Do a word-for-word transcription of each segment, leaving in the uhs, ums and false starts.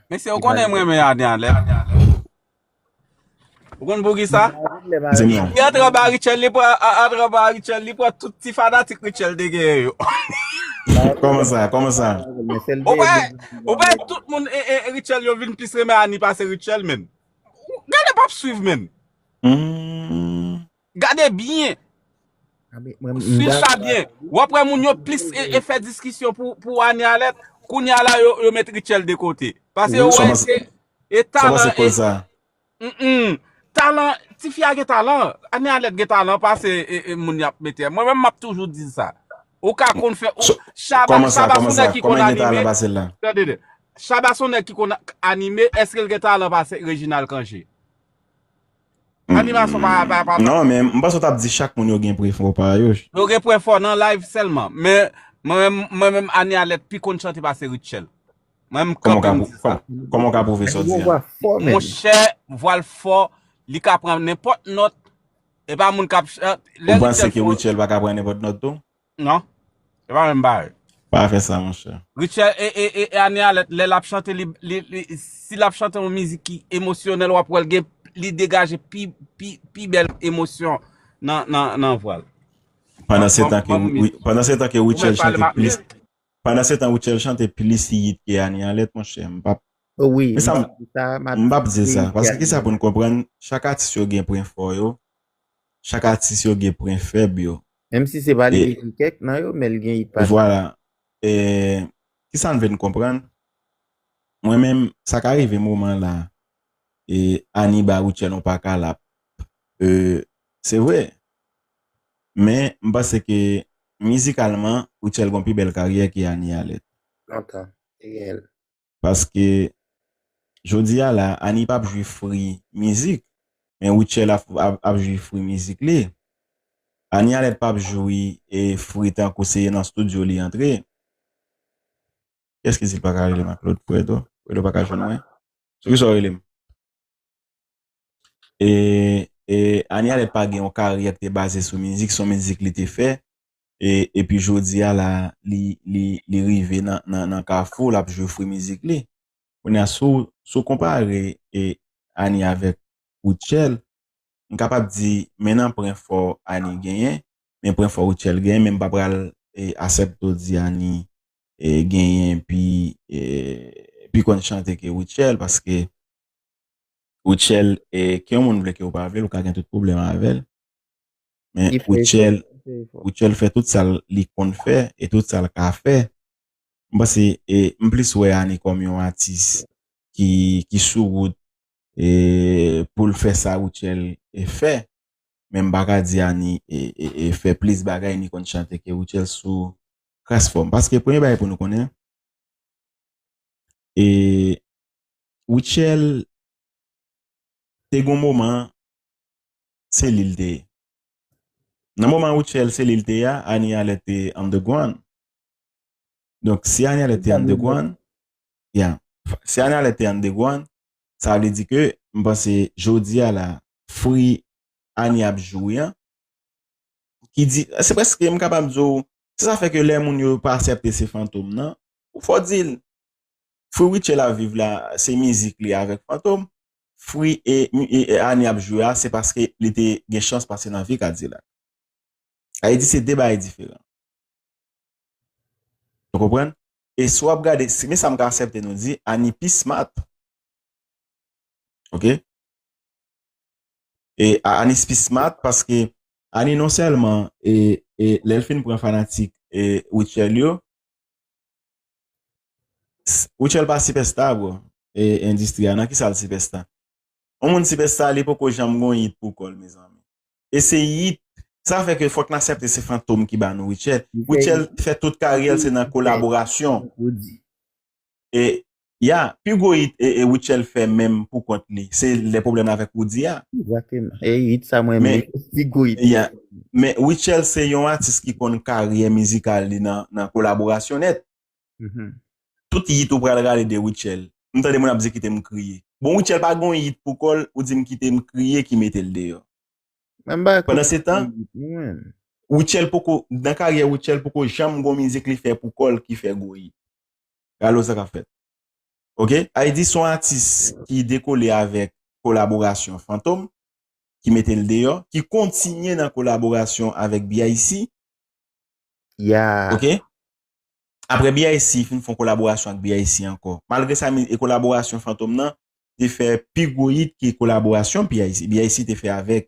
Mesye, ou konnen mwen renmen Ani Alèt. Ou konn poukisa? Li antre anba Rutshelle, li pran, a- antre anba Rutshelle, li pran tout ti fanatik Rutshelle te genyen yo. Kòman sa? Kòman sa? Ou wè, ou wè tout moun e, e, e Rutshelle yo vin plis renmen Ani pase Rutshelle, men. Gade pap swiv, men. Hmm. Gade byen. Ah, men mwen, m Swiv sa dakò. Byen. W ap wè moun yo plis e, e fè diskisyon pou, pou Ani Alèt. Kounye a la, yo, yo met Rutshelle de kote. Paske yo Sa wè pase- se e Sa pase talan e, koz sa? mm, talan, tifi a gen talan. Ani Alèt gen talan pase e, e moun y ap mete. Mwen menm, m ap toujou di sa. Ou ka konn fè ou- So- Shabba, Kòman sa? Shabba Kòman se nèg sa? Ki konn Kòman gen talan anime. Pase l la? Tande, tande. Shabba se nèg ki konn anime. Èske l gen talan pase Reginald Cangé? Animasyon pa pa pa. Non, men m panse w t ap di chak moun yo gen pwen fò pa yo. Yo gen pwen fò nan live sèlman. Men mwen menm, mwen menm Ani Alèt pi konn chante pase Rutshelle. Mwen menm Kòman w ka kanpe m pou- di sa. kòman- Kòman w ka pwouve sa w di a? Vwa fò, men. Monchè, vwa l fò, li ka pran nenpòt nòt. E pa moun k ap ch- lè Ou panse Rutshelle ke fò- Rutshelle pa ka pran nenpòt nòt tou? Non. E pa menm bagay. Pa fè sa, monchè. Rutshelle e, e, e, e Ani Alèt, lè l ap chante, li, li, li, si l ap chante yon mizik ki emosyonèl, w ap wè l gen, li degaje pi, pi, pi bèl emosyon nan, nan, nan vwa l. Pandan Ban- se tan ke ban m Wi- pandan se tan ke Rutshelle pale chante m ap plis mute. Pandan se tan Rutshelle chante plis hit ke Ani Alèt, monchè, m pap Oh, wi, Men sa m- sa, m ap m pap di sa. verifye Paske ak kisa li. Pou n konprann, chak atis yo gen pwen fò yo, chak atis yo gen pwen fèb yo. Menm si se pa li E- ki ekri kèk nan yo, men l gen hit pa. Vwala. E, kisa n vle n konprann? Mwen menm, sa ka rive moman la, e Ani ba Rutshelle yon pa kalap. E, se vre. Men, m panse ke mizikalman, Rutshelle gon pi bèl karyè ke Ani Alèt. Lontan. Reyèl. Paske, jodi a la, Ani p ap jwi fri mizik, men Rutshelle ap, ap, ap jwi fri mizik li. Ani Alèt p ap jwi e fri tankou se nan estidyo li antre. Kiyès ki di l pa ka rele m ak lòt Fredo? Fredo pa ka jwenn mwen? Sou kisa w rele m? E, e Ani Alèt pa gen yon karyè ki te baze sou mizik, se yon mizik li te fè. E, epi jodi a la, li, li, li rive nan, nan, nan kafou, l ap jwi fri mizik li. Kounye a, si w, si w konpare e, Ani avèk Rutshelle, m kapab di, men nan pwen fò Ani genyen, men pwen fò Rutshelle genyen, men m pa pral e, aksepte w di Ani e, genyen pi, e, pi konn chante ke Rutshelle, paske Rutshelle, e, ke yon moun vle ke ou pa vle, ou ka gen tout pwoblèm avè l. Men Li fè efò, Rutshelle, li fè efò. Rutshelle fè tout sa l- li konn fè e tout sa l ka fè. M panse, e, m plis wè Ani kòm yon atis ki, ki sou wout e, pou l fè sa Rutshelle e, fè. Men m pa ka di Ani e, e, e, fè plis bagay ni konn chante ke Rutshelle sou kras fòm. Paske premye bagay pou nou konnen, e, Rutshelle te gon moman, se li l te ye. Nan moman Rutshelle se li l te ye a, Ani Alèt te underground. Donk, si Ani Alèt te underground, yeah. Si Ani Alèt te underground, sa vle di ke, m panse, jodi a la, fri Ani ap jwi an, ki di, se prèske, m kapab di w, se sa fè ke lè moun yo pa aksepte se Fantom nan, ou fò di l, fri Rutshelle ap viv la, se mizik li avèk Fantom, fri e, e, e Ani ap jwi a, se paske li te gen chans pase nan vi Kadilak. Sa vle di se de bagay diferan. Ou konprann? E si w ap gade, si, men sa m ka aksepte nou di, Ani pi smart. Ok? E a- Ani pi smart paske Ani non sèlman, e, e lè l fin pran fanatik e Rutshelle yo, s- Rutshelle pa sipèsta, bro. E endistri a, nan kisa l sipèsta? Yon moun sipèsta, li poko janm gon hit pou kò l, mezanmi. E se hit, sa fè ke fòk n aksepte se Fantom ki ba nou Rutshelle. Rutshelle fè tout karyè l, se nan kolaborasyon. Ou di. E, ya, pi gwo hit e, e Rutshelle fè menm pou kont li, se lè pwoblèm avèk Roody a. Egzakteman. E hit sa mwen Men- menm, pi gwo hit. Ya. Men Rutshelle se yon atis ki konn karyè mizikal li nan, nan kolaborasyon nèt. Mhm. Tout hit ou pral rale de Rutshelle. M tande moun ap di kite m kriye. Bon, Rutshelle pa gon hit pou kò l, ou di m kite m kriye ki mete l deyò. Mwen ba Pandan se tan, mwen. Rutshelle poko, nan karyè Rutshelle poko janm gon mizik li fè pou kò l ki fè gwo hit. Gade sa k ap fèt. Ok? Ayiti se yon atis ki dekole avèk kolaborasyon Fantom, ki mete l deyò, ki kontinye nan kolaborasyon avèk B I C. Ya. Ok? Apre B I C fin fè yon kolaborasyon ak B I C ankò. Malgre sa, e kolaborasyon Fantom nan te fè pi gwo hit ke kolaborasyon B I C, B I C te fè avèk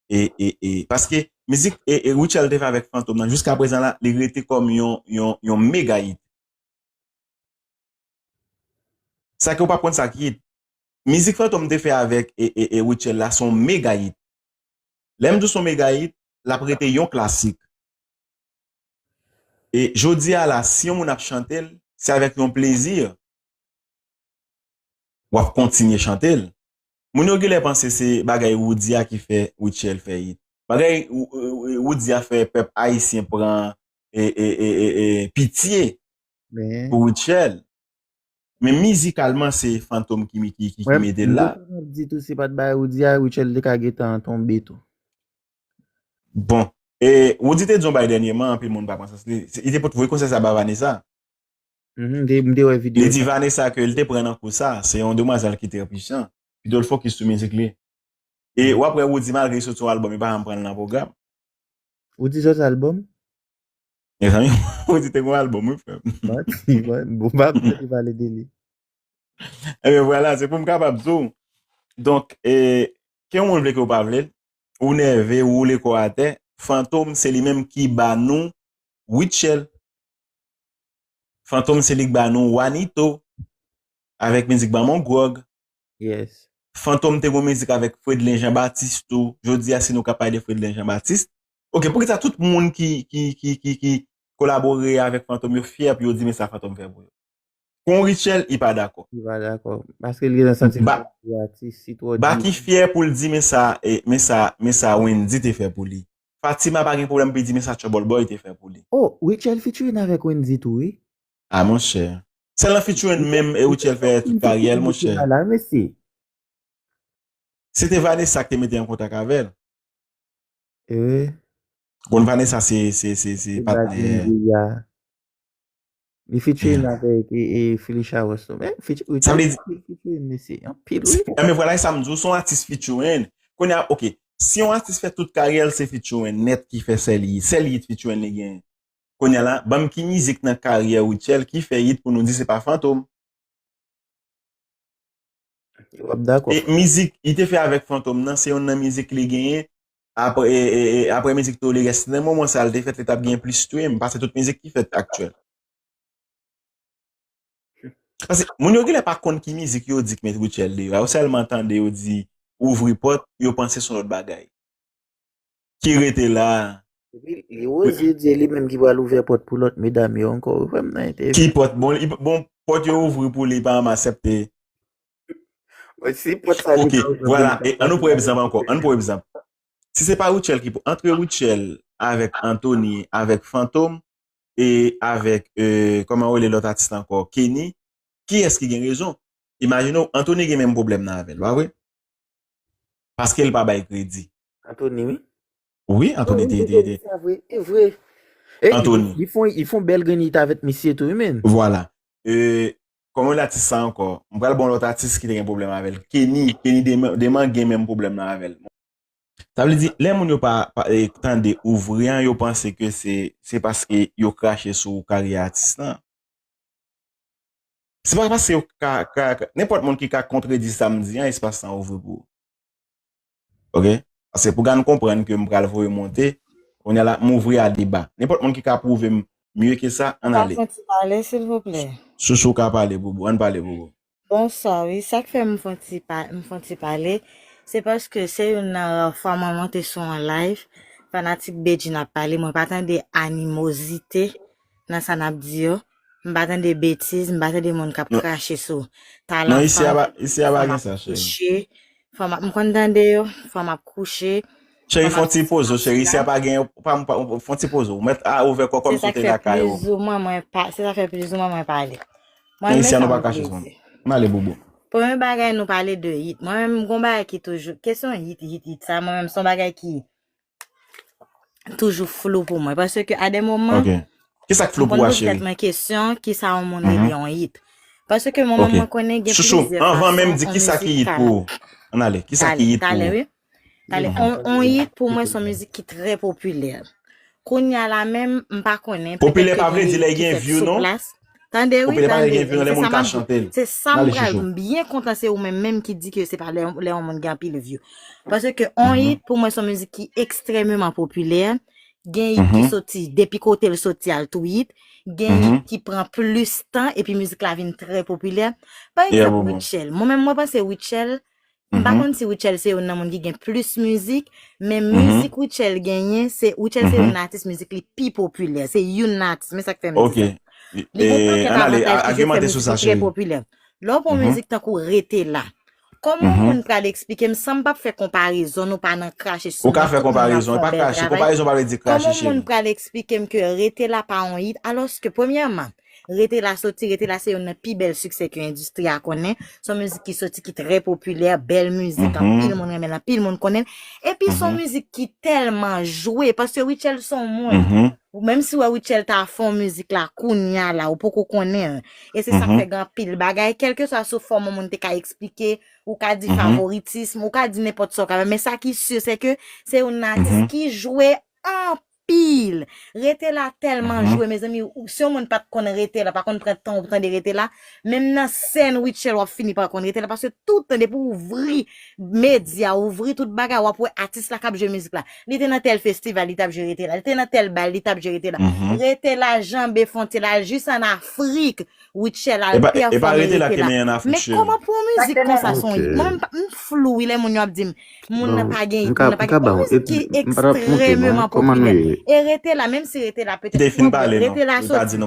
e, e, e, paske mizik e, e Rutshelle te fè avèk Fantom nan, jiska prezan la, li rete kòm yon, yon, yon mega hit. Sa ke w pa konn sa ki hit. Mizik Fantom te fè avèk e, e, e Rutshelle la, se yon mega hit. Lè m di w se yon mega hit, l ap rete yon klasik. E jodi a la, si yon moun ap chante l, se avèk yon plezi w ap kontinye chante l. Moun yo genlè panse se bagay Roody a ki fè Rutshelle fè hit. Bagay Roody a fè pèp ayisyen pran e, e, e, e, e, pitye pou Rutshelle. Men mizikalman, se Fantom ki, ki, ki, ki mete l la. Mwen di tou, si pa t bagay Roody a, Rutshelle te ka gentan tonbe tou. Bon. E Roody te di yon bagay dènyèman, anpil moun pa pran sans li. Li te pot voye konsèy sa ba Vanessa. M te wè videyo. Li di Vanessa ke li te pran nan kou sa. Se yon demwazèl ki trè pwisan. Pito l fokis sou mizik li. E w ap wè Roody, malgre li soti yon albòm, li pa janm pran l nan pwogram. Roody soti albòm? Mezanmi, Roody te gen yon albòm, wi, frè m. Manti, bon, pa pale de li. Ebyen, vwala, se pou m kapab di w. Donk, e, ke yon moun vle ke w pa vle l, ou nève, ou woule kò atè, Fantom, se li menm ki ba nou Rutshelle. Fantom, se li k ba nou Wanito, avèk mizik Ban m on gwòg. Yes. Fantom te gon mizik avèk Fredlin Jean Baptiste tou. Jodi a, si nou ka pale de Fredlin Jean Baptiste. Ok, poukisa tout moun ki, ki, ki, ki, ki kolabore avèk Fantom, yo fyè pou yo di men sa Fantom fè pou yo? Kon Rutshelle, li pa dakò. Li pa dakò. Paske li gen santi Ba- Baky fyè pou l di men sa, e, men sa, men sa Wendy te fè pou li. Fatima pa gen pwoblèm pou li di men sa Trouble Boy te fè pou li. Oh, Rutshelle featuring avèk Wendy tou, wi. Ah, monchè. Sèl nan featuring menm e Rutshelle fè tout karyè l, monchè. La, mesye. Se te Vanessa ki te mete an kontak avè l. Eh. Bon, Vanessa, se, se, se, se patnè. Li featuring avèk e, e Phylicia Rose tou. Men, featuring, Sa vle di- featuring, mesye. Anpil, wi. Men vwala sa m di w, se yon atis featuring. Kounye a, ok, si yon atis fè tout karyè l, se featuring nèt ki fè sèl hit. Sèl hit featuring li gen. Kounye a la, ban m ki mizik nan karyè Rutshelle ki fè hit pou nou di se pa Fantom. W ap dakò. E mizik, li te fè avèk Fantom nan, se youn nan mizik li genyen. Apre, e, e, e, apre mizik Tolérès, nan moman sa, li te fèt, li t ap gen plis stream, pase tout mizik ki fèt aktyèl. Paske moun yo genlè pa konn ki mizik yo di k met Rutshelle deyò. Yo sèlman tande yo di ouvri pòt, yo panse se yon lòt bagay. Ki rete la. Epi, li oze di li menm ki pral ouvè pòt pou lòt medam yo ankò. Ou wè m nan entèvyou. Ki pòt? Bon, li, bon, pòt yo ouvri pou li, pa m aksepte. Mwen, si pòt sa li Ok, pa ouvri vwala. pou li, E ann nou pran egzanp ankò. Ann pran egzanp. Si se pa Rutshelle ki pou antre Rutshelle avèk Anthony, avèk Fantom, e avèk, e, kòman yo rele lòt atis la ankò? Kenny. Kiyès ki gen rezon? Imajine w, Anthony gen menm pwoblèm nan avè l, pa vre? Paske l pa bay kredi. Anthony, wi. Wi, Anthony te, te, te. Sa vre, e vre. E, Anthony. Li fon, li fon bèl grenn hit avèk misye tou, wi, men. Vwala. E, kòman l atis sa ankò? M pral bon lòt atis ki te gen pwoblèm avè l. Kenny, Kenny Deman, Deman gen menm pwoblèm nan avè l. Sa vle di, lè moun yo pa, pa e, tande ouvri an, yo panse ke se, se paske yo krache sou karyè atis lan. Se pa paske yo ka, ka, ka nenpòt moun ki ka kontredi sa m di an, espas lan ouvri pou ou. Ok? Paske pou gade konprann ke m pral voye monte, kounye a la, m ouvri a deba. Nenpòt moun ki ka pwouve m mye ke sa, ann ale. Fè ti pale, silvouplè. Chouchou ka pale, Boubou. Ann pale, Boubou. Bonswa, wi. Sa k fè m fè ti pa, m fè ti pale, se paske se youn nan ra fwa mwen monte sou yon live, fanatik Bedjine ap pale, mwen pa tande animozite nan sa n ap di yo. M pa tande betiz, m pa tande moun k ap krache sou talan fanm. Non, isi a pa, isi a pa gen sa, cheri. Fanm ap, m konn tande yo, fanm ap kouche. Cheri, fè yon ti poze, cheri, isi a pa gen, pa, pa, fè yon ti poze. Ou mèt a ouvè kò kòm si w te lakay ou. Se sa fè plizoumwen mwen pale. Mwen, isi a nou pa kache sou moun. Ann ale, Boubou. Premye bagay, nou pale de hit. Mwen menm, m gon bagay ki toujou, kesyon hit, hit, hit sa, mwen menm, se yon bagay ki toujou flou pou mwen. Paske a de moman, Ok. Kisa k flou pou ou, cheri? Mwen kesyon, kisa yon moun rele yon hit? Paske mwen menm mwen konnen gen plizyè fason yon mizik ka. Chouchou, anvan menm di kisa ki hit pou ou. Ann ale, kisa ki hit pou ou? Talè, talè, wi. Talè, on, on hit pou mwen se yon mizik ki trè popilè. Kounye a la menm, m pa konnen, petèt ke gen hit ki fèt sou plas. Tande, wi, tande. Popilè pa vle gen view non, lè moun ka chante l. Se sa m pral, m byen kontan se ou menm menm ki di ke se pa lè, lè yon moun gen anpil view. Paske on hit pou mwen se yon mizik ki ekstrèmeman popilè. Gen hit ki soti, depi kote l soti al tou hit. Gen hit ki pran plis tan epi mizik la vin trè popilè. Pa egzanp, Rutshelle. Mwen menm mwen panse Rutshelle, m pa konn si Rutshelle se youn nan moun ki gen plis mizik, men mizik Rutshelle genyen, se Rutshelle se youn nan atis mizik li pi popilè. Se youn nan atis, men sa k fè m di sa. Li gen yon pakèt avantaj ki fè mizik li trè popilè. Lè w pran mizik tankou Rete La. Kòman yon moun pral eksplike m san m p ap fè konparezon, nou pa nan krache sou moun, tout moun ap fè yon bèl travay. Kòman yon moun pral eksplike m ke Rete La pa yon hit, alòske premyèman, Rete La soti, Rete La se youn nan pi bèl siksè ke endistri a konnen. Se yon mizik ki soti ki trè popilè, bèl mizik, anpil moun renmen l, anpil moun konnen l. Epi se yon mizik ki tèlman jwe, paske Rutshelle se yon moun. Ou menm si w wè Rutshelle ta fè yon mizik la kounye a la, ou poko konnen l. E se sa k fè gen anpil bagay, kèlkeswa sou fòm yon moun te ka eksplike, ou ka di favoritism, ou ka di nenpòt sa w ka vle, men sa ki si se ke se youn nan atis ki jwe anpil. Rete La tèlman jwe, mezanmi, ou, si yon moun pa t konn Rete La, pa konn pran tan w pou tande Rete La, menm nan sèn Rutshelle w ap fini pa konn Rete La, paske tout tan depi w ouvri medya, ouvri tout bagay, w ap wè atis la k ap jwe mizik la. Li te nan tèl festival, li t ap jwe Rete La. Li te nan tèl bal, li t ap jwe Rete La. Rete La janbe fwontyè, l al jis ann Afrik. Rutshelle al pèfòme Rete La. Men kòman pou yon mizik konsa se yon hit? Mwen menm m flou wi lè moun yo ap di m moun nan pa gen hit, moun nan pa gen, yon mizik ki ekstrèmeman popilè. E Rete La, menm si Rete La petèt, Rete La soti.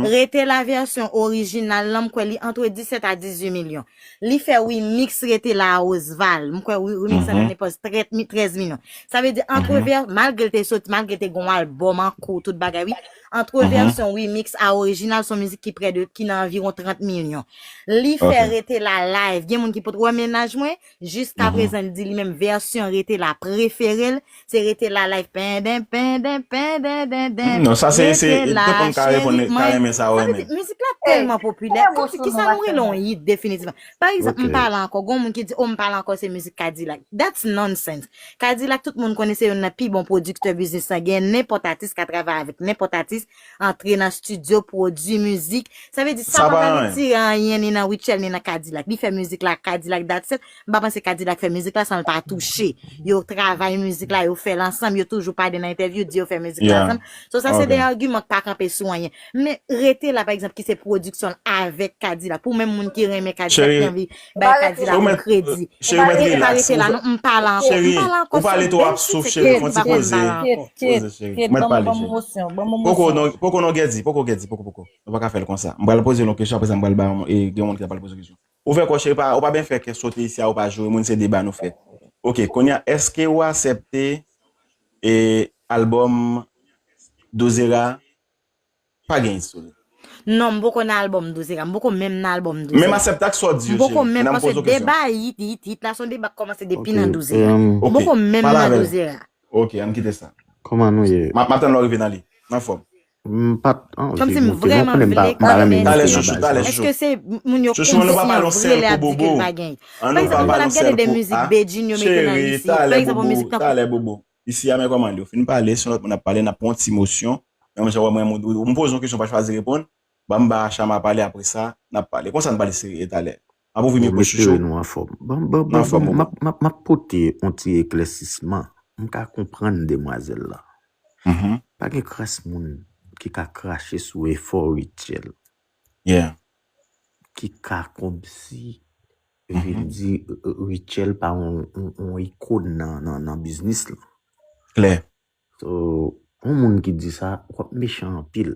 Rete La vèsyon orijinal lan, m kwè li antre disèt a dizuit milyon. Li fè remix Rete La a Roseval. M kwè remix lan nan nenpòt trèz milyon. Sa vle di antre vè, malgre l te soti, malgre l te gen yon albòm an kou, tout bagay, wi. Antre vèsyon remix a orijinal, se yon mizik ki prè de, ki nan anviwon trant milyon. Li fè Rete La live. Gen moun ki potko wè Mennaj Mwen, jiskaprezan li di li menm vèsyon Rete La prefere l, se Rete La live penden, penden, penden, denden. Non, sa se, se, tout moun ka reponn, ka renmen sa ou renmen. Mizik la tèlman popilè, kòmsi kisa nou rele yon hit definitivman. Pa egzanp, m pale ankò, gon moun ki di, o, m pale ankò se mizik Kadilak. That's nonsense. Kadilak, tout moun konnen se youn nan pi bon pwodiktè biznis lan genyen, nenpòt atis ka travay avèk nenpòt atis, antre nan estidyo, pwodui mizik. Sa vle di, sa pa pral retire anyen ni nan Rutshelle, ni nan Kadilak. Li fè mizik la, Kadilak, that's it. M pa panse Kadilak fè mizik la san l pa touche. Yo travay mizik la, yo fè l ansanm, yo toujou pale nan entèvyou, di yo fè mizik la ansanm. So, sa se de agiman k pa kanpe sou anyen. Men Rete La, pa egzanp, ki se pwodiksyon l avèk Kadilak. Pou menm moun ki renmen Kadilak, ki anvi bay Kadilak yon kredi. Cheri, ou mèt rilaks. Rete La, non, m pale ankò. Cheri, ou pale twò, w ap souf, cheri, fè yon ti poze. Poze, cheri. M mèt pale, cheri. Poko, non, poko, non, Gèdi, poko, Gèdi, poko, poko. Nou pa ka fè l konsa. M pral poze l yon kesyon, apre sa, m pral ba yon, e, gen yon moun ki ta pral poze yon kesyon. Ou fè kò, cheri, pa, ou pa byen fè kè sote isi a, ou pa joure moun, se deba nou fè. Ok, kounye a, èske ou aksepte, e, albòm Douzera pa gen hit sou li? Non, m poko nan albòm Douzera. M poko menm nan albòm Douzera. Menm aksepte ak sa w di yo, cheri. M poko menm, paske deba hit, hit, hit la, se yon deba k kòmanse depi nan Douzera. M poko menm nan Douzera. Ok, ann kite sa. Kòman nou ye? M ap, m ap tann lè w rive nan li. M anfòm. M pa t, an, kòmsi m vrèman vle konnen, m pa renmen mizik la. Talè, chouchou, talè, chouchou. Èske se moun yo konsyan vre lè ap di ke l pa gen hit? Pa egzanp, m konn ap gade de mizik Bedjine yo mete nan lisi. Pa egzanp, yon mizik tankou. Talè, Bobo. Isi a, men kòman li. Ou fin pale, si yon lòt moun ap pale, n ap pran yon ti mosyon. Men mwen, jan w wè mwen, ou, ou, ou m poze yon kesyon, w pa chwazi reponn. Ban m ba Chama pale, apre sa, n ap pale. Konsa n pale serye talè. M ap ouvri mikwo chouchou. Bon, mesye, nou anfòm. Bon, bon, bon, bon, m ap, m ap, m ap pote yon ti eklèsisman. M ka konprann demwazèl la. Pa gen kras moun ki ka krache sou efò Rutshelle. Ki ka kòmsi vin di, euh, Rutshelle pa yon, yon, yon ikòn nan, nan, nan biznis lan. Klè. So, yon moun ki di sa, w ap mechan anpil.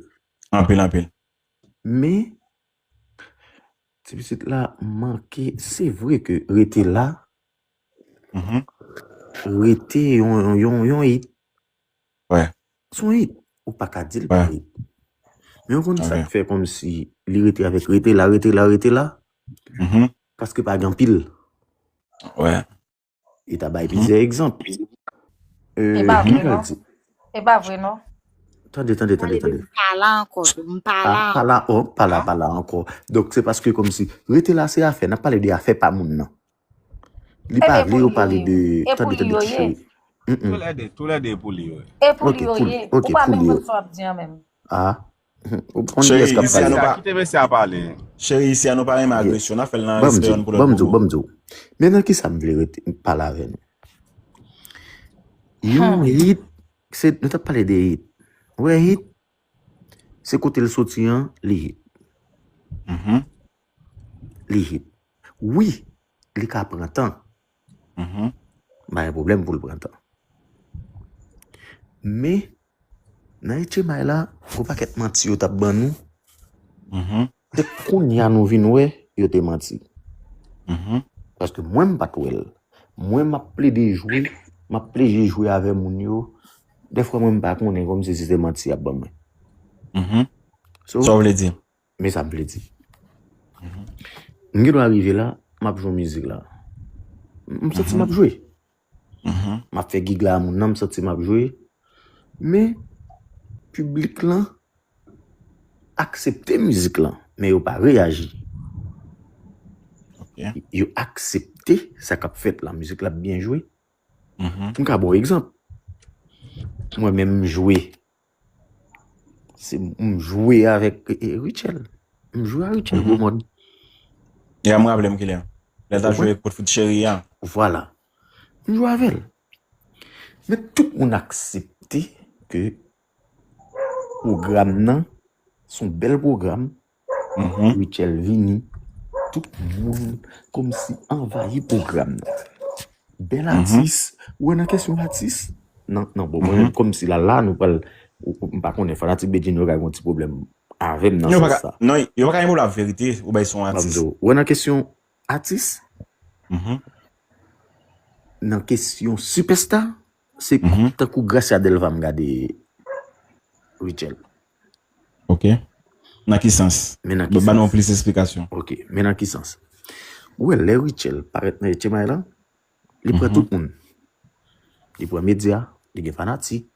Anpil, anpil. Men, ti pitit la manke, se vre ke Rete La, Rete yon, yon, yon, yon hit. Se yon hit. Ou pa ka di l pa hit. Men ou konn sa k fè kòmsi li rete avèk Rete La, Rete La, Rete La? Paske pa gen anpil. E ta bay plizyè egzanp. E pa vre non. E pa vre non. Tande, tande, tande, tande. M pa la ankò, m pa la. Pa la, oh, pa la, pa la ankò. Donk, se paske kòmsi, rete la, se afè, n ap pale de afè pa moun nan. Li pa vle yo pale de. Tande, tande, ti cheri. Toulède, toulède pou li yo. E pou li yo ye. Ou pa menm konn sa w ap di an menm. Ah. Ou konn kiyès k ap pale. Kite mesye a pale. Cheri, isi a nou pa renmen agresyon, n ap fè l nan respè youn pou lòt. Ban m di w, ban m di w. Men nan kisa m vle rete pale avè nou. Yon hit, se, nou t ap pale de hit. Ou wè hit, se kote l soti an, li hit. Li hit. Wi, li ka pran tan. M pa gen pwoblèm pou l pran tan. Men, nan H M I la, gwo pakèt manti yo t ap ban nou. Se kounye a nou vin wè, yo te manti. Paske mwen, m pa t wè l. Mwen, m ap plede jwe, m ap plede jwe avè moun yo. Dèfwa, mwen, m pa konnen kòmsi si se manti y ap ban mwen. Sa w vle di? Men sa m vle di. M gen dwa rive la, m ap jwe mizik la. M santi m ap jwe. M ap fè gig la a moun nan, m santi m ap jwe. Men, piblik lan aksepte mizik lan, men yo pa reyaji. Yo aksepte sa k ap fèt la, mizik la ap byen jwe. M ka ba w egzanp. Mwen menm m jwe. Se m jwe avèk Richel. M jwe a Richel gwo mòd. Ya, m raple m kilè. Lè l ta jwe Kout Fout Cheri a. Vwala. M jwe avè l. Men tout moun aksepte ke pwogram nan se yon bèl pwogram. Richel vini. Tout moun kòmsi anvayi pwogram nan. Bèl atis. Ou wè nan kesyon atis? Non, non, bon, mwen menm kòmsi la, la, nou pral, m pa konnen, fanatik Bedjine yo ka gen yon ti pwoblèm avè m nan sans sa. Non, yo pa ka gen pwoblèm ak verite, ou bay se yon atis. Ou wè nan kesyon atis? Nan kesyon sipèsta, se tankou Gracia Delva m gade Richel. Ok. Nan ki sans? Ban nou plis esplikasyon. Ok, men nan ki sans? Ou wè, lè Richel parèt nan H M I la, li pran tout moun. Li pran medya, li gen fanatik.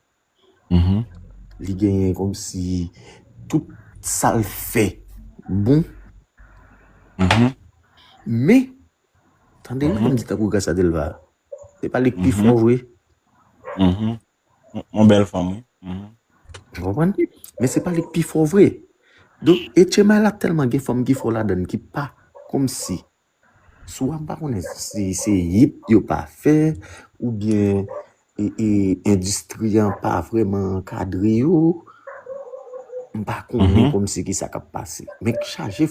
Li genyen kòmsi tout sa l fè bon. Men, tande wi, m di tankou Gracia Delva. Se pa li k pi fò vre. Yon bèl fanm, wi. Ou konprann? Men se pa li k pi fò vre. Donk, H M I la tèlman gen fanm ki fò ladan l ki pa kòmsi. Swa m pa konnen si se hit yo pa fè, oubyen e, e, endistri an pa vrèman ankadre yo. M pa konnen kòmsi ki sa k ap pase. Men k chaje